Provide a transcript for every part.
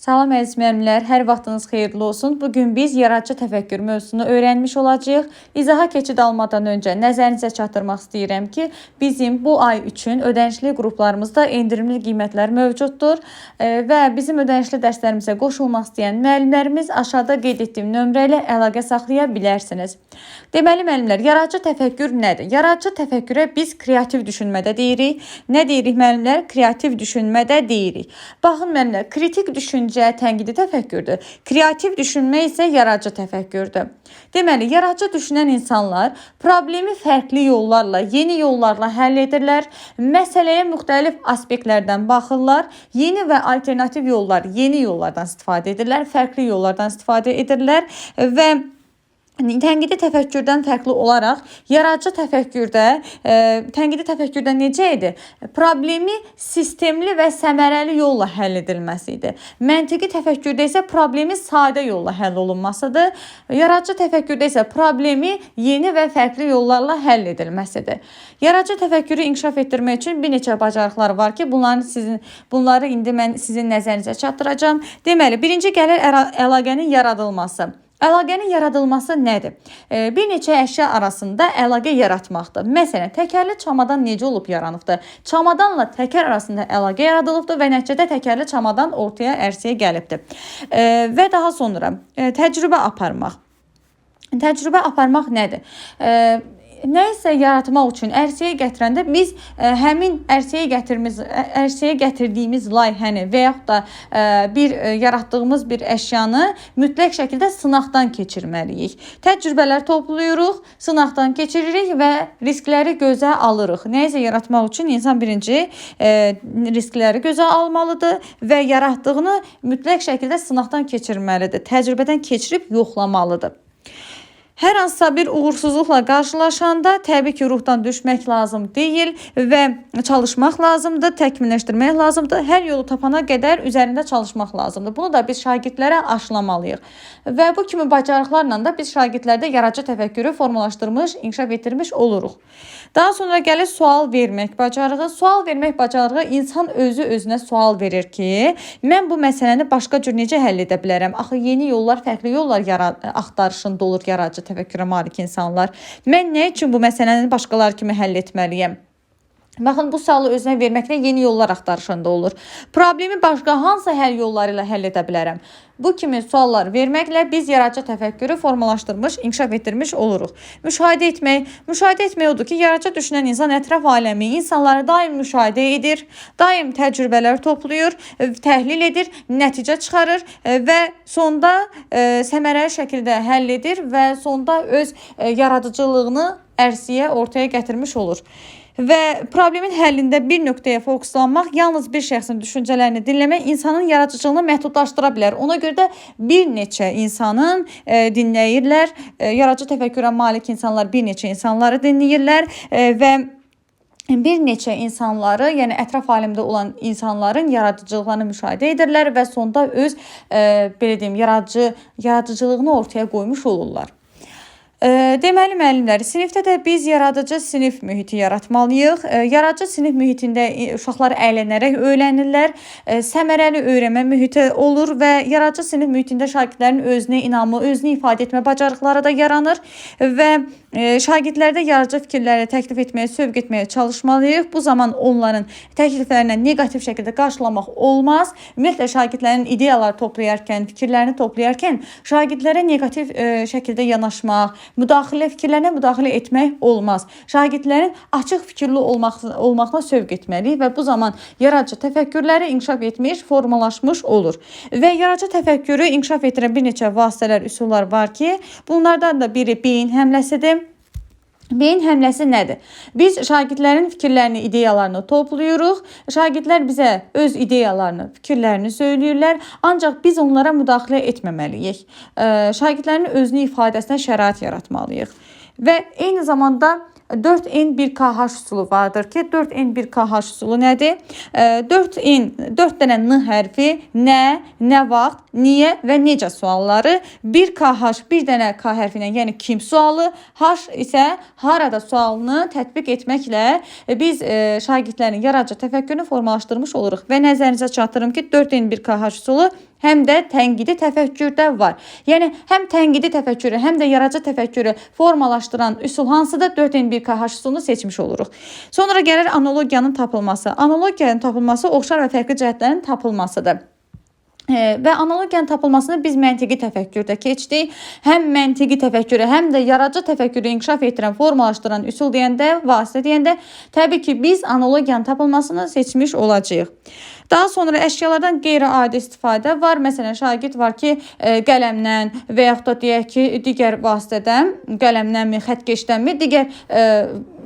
Salam əziz müəllimlər, hər vaxtınız xeyirli olsun. Bu gün biz yaradıcı təfəkkür mövzusunu öyrənmiş olacağıq. İzaha keçid almadan öncə nəzərinizə çatdırmaq istəyirəm ki, bizim bu ay üçün ödənişli qruplarımızda endirimli qiymətlər mövcuddur və bizim ödənişli dərslərimizə qoşulmaq istəyən müəllimlərimiz aşağıda qeyd etdiyim nömrə ilə əlaqə saxlaya bilərsiniz. Deməli müəllimlər, yaradıcı təfəkkür nədir? Yaradıcı təfəkkürə biz kreativ düşünmədə deyirik. Nə deyirik müəllimlər? Kreativ düşünmədə deyirik. Baxın müəllimlər, kritik düşüncə tənqidi təfəkkürdür. Kreativ düşünmə isə yaradıcı təfəkkürdür. Deməli, yaradıcı düşünən insanlar problemi fərqli yollarla, yeni yollarla həll edirlər, məsələyə müxtəlif aspektlərdən baxırlar, yeni və alternativ yollar, yeni yollardan istifadə edirlər, fərqli yollardan istifadə edirlər və tənqidi təfəkkürdən fərqli olaraq yaradıcı təfəkkürdə, tənqidi təfəkkürdə necə idi? Problemi sistemli və səmərəli yolla həll edilməsi idi. Məntiqi təfəkkürdə isə problemi sadə yolla həll olunmasıdır. Yaradıcı təfəkkürdə isə problemi yeni və fərqli yollarla həll edilməsidir. Yaradıcı təfəkkürü inkişaf etdirmək üçün bir neçə bacarıqlar var ki, bunları indi mən sizin nəzərinizə çatdıracağam. Deməli, birinci gəlir əlaqənin yaradılması. Əlaqənin yaradılması nədir? Bir neçə əşya arasında əlaqə yaratmaqdır. Məsələn, təkərli çamadan necə olub yaranıbdır? Çamadanla təkər arasında əlaqə yaradılıbdır və nəticədə təkərli çamadan ortaya ərsəyə gəlibdir. Və daha sonra təcrübə aparmaq. Təcrübə aparmaq nədir? Nə isə yaratmaq üçün ərsəyə gətirəndə biz həmin ərsəyə gətirdiyimiz layihəni və yaxud da bir yaratdığımız bir əşyanı mütləq şəkildə sınaqdan keçirməliyik. Təcrübələr toplayırıq, sınaqdan keçiririk və riskləri gözə alırıq. Nə isə yaratmaq üçün insan birinci riskləri gözə almalıdır və yaratdığını mütləq şəkildə sınaqdan keçirməlidir. Təcrübədən keçirib yoxlamalıdır. Hər hansısa bir uğursuzluqla qarşılaşanda təbii ki, ruhdan düşmək lazım deyil və çalışmaq lazımdır, təkmilləşdirmək lazımdır. Hər yolu tapana qədər üzərində çalışmaq lazımdır. Bunu da biz şagirdlərə aşılamalıyıq. Və bu kimi bacarıqlarla da biz şagirdlərdə yaradıcı təfəkkürü formalaşdırmış, inkişaf etdirmiş oluruq. Daha sonra gəlir sual vermək bacarığı. Sual vermək bacarığı insan özü özünə sual verir ki, mən bu məsələni başqa cür necə həll edə bilərəm? Axı yeni yollar, fərqli yollar axtarışında olur yaradıcı təfəkkürə malik insanlar. Mən nə üçün bu məsələni başqaları kimi həll etməliyəm? Baxın, bu sualı özünə verməklə yeni yollar axtarışında olur. Problemi başqa hansı həll yolları ilə həll edə bilərəm? Bu kimi suallar verməklə biz yaradıcı təfəkkürü formalaşdırmış, inkişaf etdirmiş oluruq. Müşahidə etmək. Müşahidə etmək odur ki, yaradıcı düşünən insan ətraf aləmi, insanları daim müşahidə edir, daim təcrübələr toplayır, təhlil edir, nəticə çıxarır və sonda səmərəli şəkildə həll edir və sonda öz yaradıcılığını ərsəyə, ortaya gətirmiş olur. Və problemin həllində bir nöqtəyə fokuslanmaq, yalnız bir şəxsin düşüncələrini dinləmək insanın yaradıcılığını məhdudlaşdıra bilər. Ona görə də bir neçə insanın dinləyirlər. Yaradıcı təfəkkürə malik insanlar bir neçə insanları dinləyirlər və bir neçə insanları, yəni ətraf aləmdə olan insanların yaradıcılıqlarını müşahidə edirlər və sonda öz belə deyim, yaradıcılığını ortaya qoymuş olurlar. Deməli müəllimlər, sinifdə də biz yaradıcı sinif mühiti yaratmalıyıq. Yaradıcı sinif mühitində uşaqlar əylənərək öyrənirlər, səmərəli öyrənmə mühiti olur və yaradıcı sinif mühitində şagirdlərin özünə inamı, özünü ifadə etmə bacarıqları da yaranır və şagirdlərdə yaradıcı fikirləri təklif etməyə, sövq etməyə çalışmalıyıq. Bu zaman onların təkliflərinə neqativ şəkildə qarşılamaq olmaz. Ümumiyyətlə, şagirdlərin ideyaları toplayarkən, fikirlərini toplayarkən şagirdlərə neqativ şəkildə yanaşmaq, fikirlərinə müdaxilə etmək olmaz. Şagirdlərin açıq fikirli olmağına sövq etməliyik və bu zaman yaradıcı təfəkkürləri inkişaf etmiş, formalaşmış olur. Və yaradıcı təfəkkürü inkişaf etdirən bir neçə vasitələr, üsullar var ki, bunlardan da biri beyin həmləsidir. Beyin həmləsi nədir? Biz şagirdlərin fikirlərini, ideyalarını toplayırıq. Şagirdlər bizə öz ideyalarını, fikirlərini söyləyirlər. Ancaq biz onlara müdaxilə etməməliyik. Şagirdlərin özünü ifadəsinə şərait yaratmalıyıq. Və eyni zamanda 4N1KH üsulu vardır ki, 4N1KH üsulu nədir? 4N, 4 dənə N hərfi, nə, nə vaxt, niyə və necə sualları, 1KH, bir dənə K hərfi ilə, yəni kim sualı, H isə harada sualını tətbiq etməklə biz şagirdlərin yaradıcı təfəkkürünü formalaşdırmış oluruq. Və nəzərinizə çatdırım ki, 4N1KH üsulu Həm də tənqidi təfəkkürdə var. Yəni həm tənqidi təfəkkürü, həm də yaradıcı təfəkkürü formalaşdıran üsul hansıdır? 4N1KH üsulunu seçmiş oluruq. Sonra gəlir analogiyanın tapılması. Analogiyanın tapılması oxşar və fərqli cəhətlərin tapılmasıdır. Və analogiyanın tapılmasını biz məntiqi təfəkkürdə keçdik. Həm məntiqi təfəkkürü, həm də yaradıcı təfəkkürü inkişaf etdirən, formalaşdıran üsul deyəndə, vasitə deyəndə təbii ki, biz analogiyanın tapılmasını seçmiş olacağıq. Daha sonra əşyalardan qeyri-adi istifadə var. Məsələn, şagird var ki, qələmdən və yaxud da deyək ki, digər vasitədən, qələmdənmi, xəttkeşdənmi, digər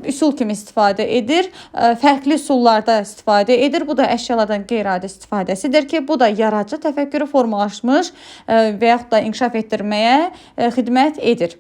üsul kimi istifadə edir. Fərqli üsullarda istifadə edir. Bu da əşyalardan qeyri-adi istifadəsidir ki, bu da yaradıcı təfəkkürü formalaşmış və yaxud da inkişaf etdirməyə xidmət edir.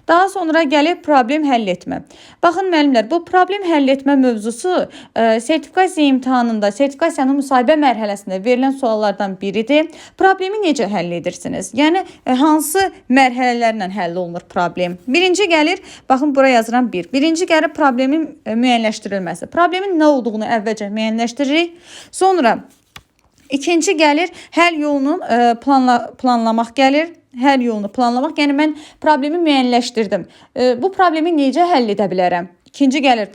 Daha sonra gəlir problem həll etmə. Baxın müəllimlər, bu problem həll etmə mövzusu sertifikasiya imtahanında, sertifikasiyanın müsahibə mərhələsində verilən suallardan biridir. Problemi necə həll edirsiniz? Yəni hansı mərhələlərlə həll olunur problem? Birinci gəlir, baxın bura yazıram 1. Birinci gəlir problemin müəyyənləşdirilməsi. Problemin nə olduğunu əvvəlcə müəyyənləşdiririk. Sonra ikinci gəlir həll yolunun planlamaq gəlir. Həll yolunu planlamaq. Yəni mən problemi müəyyənləşdirdim. Bu problemi necə həll edə bilərəm? İkinci gəlir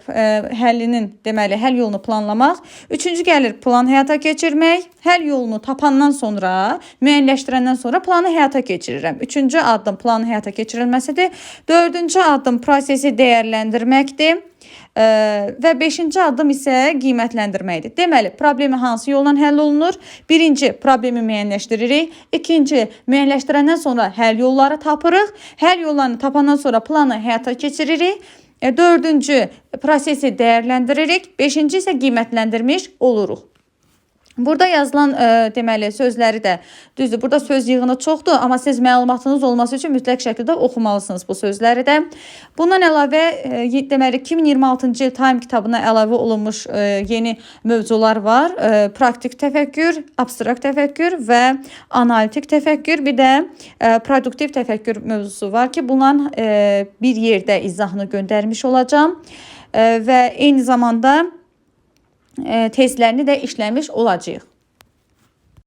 həllinin, deməli, həll yolunu planlamaq. Üçüncü gəlir plan həyata keçirmək. Həll yolunu tapandan sonra, müəyyənləşdirəndən sonra planı həyata keçirirəm. Üçüncü addım planın həyata keçirilməsidir. Dördüncü addım prosesi dəyərləndirməkdir. Və beşinci addım isə qiymətləndirməkdir. Deməli, problemi hansı yolla həll olunur? Birinci, problemi müəyyənləşdiririk. İkinci, müəyyənləşdirəndən sonra həll yolları tapırıq. Həll yollarını tapandan sonra planı həyata keçiririk. Dördüncü, prosesi dəyərləndiririk. Beşinci isə qiymətləndirmiş oluruq. Burada yazılan deməli sözləri də düzdür. Burada söz yığını çoxdur, amma siz məlumatınız olması üçün mütləq şəkildə oxumalısınız bu sözləri də. Bundan əlavə deməli 2026-cı il Time kitabına əlavə olunmuş yeni mövzular var. Praktik təfəkkür, abstrakt təfəkkür və analitik təfəkkür, bir də produktiv təfəkkür mövzusu var ki, bunların bir yerdə izahını göndərmiş olacağam. Və eyni zamanda testlərini də işləmiş olacağıq.